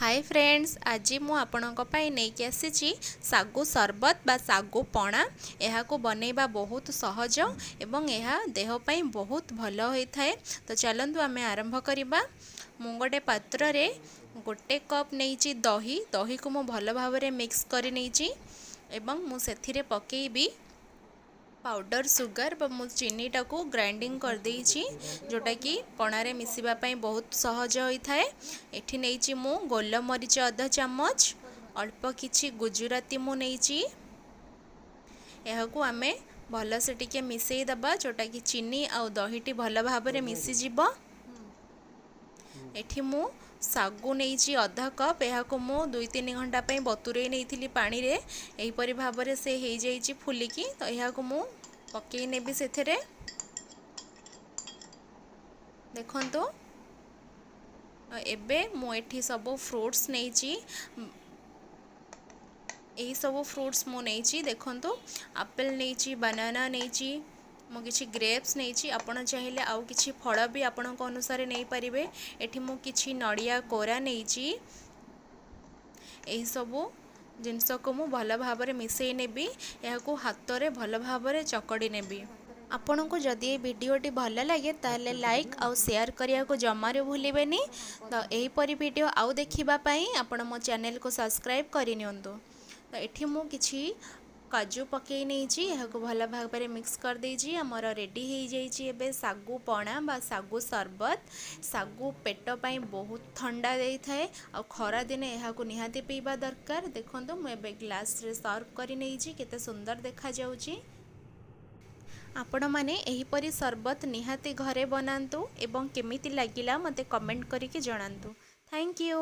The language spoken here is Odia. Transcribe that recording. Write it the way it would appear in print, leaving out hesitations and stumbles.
ହାଇ ଫ୍ରେଣ୍ଡସ୍, ଆଜି ମୁଁ ଆପଣଙ୍କ ପାଇଁ ନେଇକି ଆସିଛି ଶାଗୁ ସରବତ ବା ଶାଗୁ ପଣା। ଏହାକୁ ବନେଇବା ବହୁତ ସହଜ ଏବଂ ଏହା ଦେହ ପାଇଁ ବହୁତ ଭଲ ହୋଇଥାଏ। ତ ଚାଲନ୍ତୁ, ଆମେ ଆରମ୍ଭ କରିବା। ମୁଁ ଗୋଟେ ପାତ୍ରରେ 1 କପ୍ ନେଇଛି ଦହି। ଦହିକୁ ମୁଁ ଭଲ ଭାବରେ ମିକ୍ସ କରି ନେଇଛି ଏବଂ ମୁଁ ସେଥିରେ ପକାଇବି ପାଉଡ଼ର ସୁଗାର ବା ମୁଁ ଚିନିଟାକୁ ଗ୍ରାଇଣ୍ଡିଙ୍ଗ କରିଦେଇଛି, ଯେଉଁଟାକି ପଣାରେ ମିଶିବା ପାଇଁ ବହୁତ ସହଜ ହୋଇଥାଏ। ଏଠି ନେଇଛି ମୁଁ ଗୋଲମରିଚ ଅଧ ଚାମଚ, ଅଳ୍ପ କିଛି ଗୁଜୁରାତି ମୁଁ ନେଇଛି। ଏହାକୁ ଆମେ ଭଲସେ ଟିକେ ମିଶାଇ ଦେବା, ଯେଉଁଟାକି ଚିନି ଆଉ ଦହିଟି ଭଲ ଭାବରେ ମିଶିଯିବ। ଏଠି ମୁଁ ଶାଗୁ ନେଇଛି ଅଧ କପ୍। ଏହାକୁ ମୁଁ 2-3 ଘଣ୍ଟା ପାଇଁ ବତୁରେଇ ନେଇଥିଲି ପାଣିରେ। ଏହିପରି ଭାବରେ ସେ ହେଇଯାଇଛି ଫୁଲିକି। ତ ଏହାକୁ ମୁଁ ପକାଇ ନେବି ସେଥିରେ। ଦେଖନ୍ତୁ, ଏବେ ମୁଁ ଏଠି ସବୁ ଫ୍ରୁଟ୍ସ ନେଇଛି। ଏହିସବୁ ଫ୍ରୁଟ୍ସ ମୁଁ ନେଇଛି। ଦେଖନ୍ତୁ, ଆପେଲ୍ ନେଇଛି, ବାନାନା ନେଇଛି, ମୁଁ କିଛି ଗ୍ରେପ୍ସ ନେଇଛି। ଆପଣ ଚାହିଁଲେ ଆଉ କିଛି ଫଳ ବି ଆପଣଙ୍କ ଅନୁସାରେ ନେଇପାରିବେ। ଏଠି ମୁଁ କିଛି ନଡ଼ିଆ କୋରା ନେଇଛି। ଏହିସବୁ ଜିନିଷକୁ ମୁଁ ଭଲ ଭାବରେ ମିଶାଇ ନେବି। ଏହାକୁ ହାତରେ ଭଲ ଭାବରେ ଚକଡ଼ି ନେବି। ଆପଣଙ୍କୁ ଯଦି ଏ ଭିଡ଼ିଓଟି ଭଲ ଲାଗେ, ତାହେଲେ ଲାଇକ୍ ଆଉ ସେୟାର କରିବାକୁ ଜମାରୁ ଭୁଲିବେନି। ତ ଏହିପରି ଭିଡ଼ିଓ ଆଉ ଦେଖିବା ପାଇଁ ଆପଣ ମୋ ଚ୍ୟାନେଲକୁ ସବସ୍କ୍ରାଇବ୍ କରିନିଅନ୍ତୁ। ତ ଏଠି ମୁଁ କିଛି କାଜୁ ପକାଇ ନେଇଛି। ଏହାକୁ ଭଲ ଭାବରେ ମିକ୍ସ କରିଦେଇଛି। ଆମର ରେଡ଼ି ହେଇଯାଇଛି ଏବେ ଶାଗୁ ପଣା ବା ଶାଗୁ ସରବତ। ଶାଗୁ ପେଟ ପାଇଁ ବହୁତ ଥଣ୍ଡା ଦେଇଥାଏ ଆଉ ଖରାଦିନେ ଏହାକୁ ନିହାତି ପିଇବା ଦରକାର। ଦେଖନ୍ତୁ, ମୁଁ ଏବେ ଗ୍ଲାସରେ ସର୍ଭ କରି ନେଇଛି। କେତେ ସୁନ୍ଦର ଦେଖାଯାଉଛି! ଆପଣମାନେ ଏହିପରି ସରବତ ନିହାତି ଘରେ ବନାନ୍ତୁ ଏବଂ କେମିତି ଲାଗିଲା, ମୋତେ କମେଣ୍ଟ କରିକି ଜଣାନ୍ତୁ। Thank you.